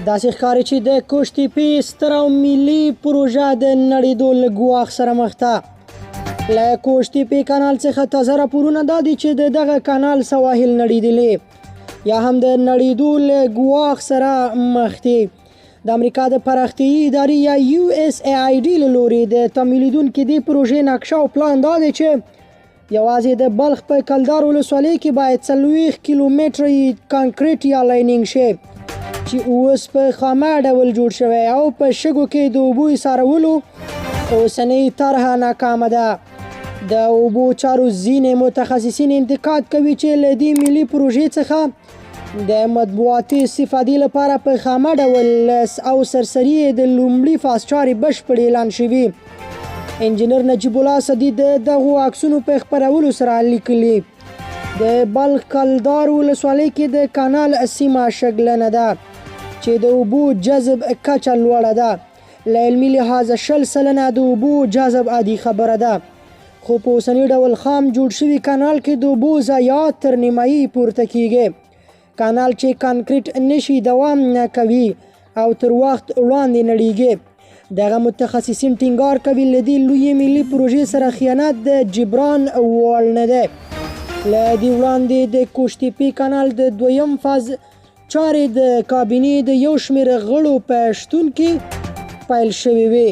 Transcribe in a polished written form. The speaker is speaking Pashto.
داسې ښکاري چې د قوشتېپې ستره او ملي پروژه د نړېدو له ګواښ سره مخ ده. له قوشتېپې کانال څخه تازه راپورونه دا دي چې د دغه کانال سواحل نړېدلي یا هم د نړېدو له ګواښ سره مخ دي. د امریکا د پراختیايي ادارې یا یو اس ای آی ډي له لوري د تمویلېدونکې دې پروژې نقشه او پلان دا دی چې یوازې د بلخ په کلدار ولسوالۍ کې باید 40 کیلومتره یې کانکریټ یا لاینینګ شي چې اوس په خامه ډول جوړ شوی او په شګو کې د اوبو ایسارولو اوسنۍ طرحه ناکامه ده. د اوبو چارو ځینې متخصصین انتقاد کوي چې له دې ملي پروژې څخه د مطبوعاتي استفادې لپاره په خامه ډول او سرسري د لومړي فاز چارې بشپړ اعلان شوي. انجنیر نجیب الله اسدي د دغو عکسونو په خپرولو سره لیکلي، د بلخ کلدار ولسوالۍ کې د کانال سیمه شګلنه ده چې د اوبو جذب کچه لوړه ده. له علمي لحاظه 20% د اوبو جذب عادي خبره ده، خو په اوسني ډول خام جوړ شوي کانال کې د اوبو ضایعات تر نیمایي پورته کیږي. کانال چې کانکریټ نشي دوام نه کوي او تر وخت وړاندې نړیږي. دغه متخصصین ټینګار کوي له دې لویې ملي پروژې سره خیانت د جبران وړ نه دی. له دې وړاندې د قوشتېپې کانال د دویم فاز چارې د کابینې د یو شمېر غړو په شتون کې پیل شوې وې.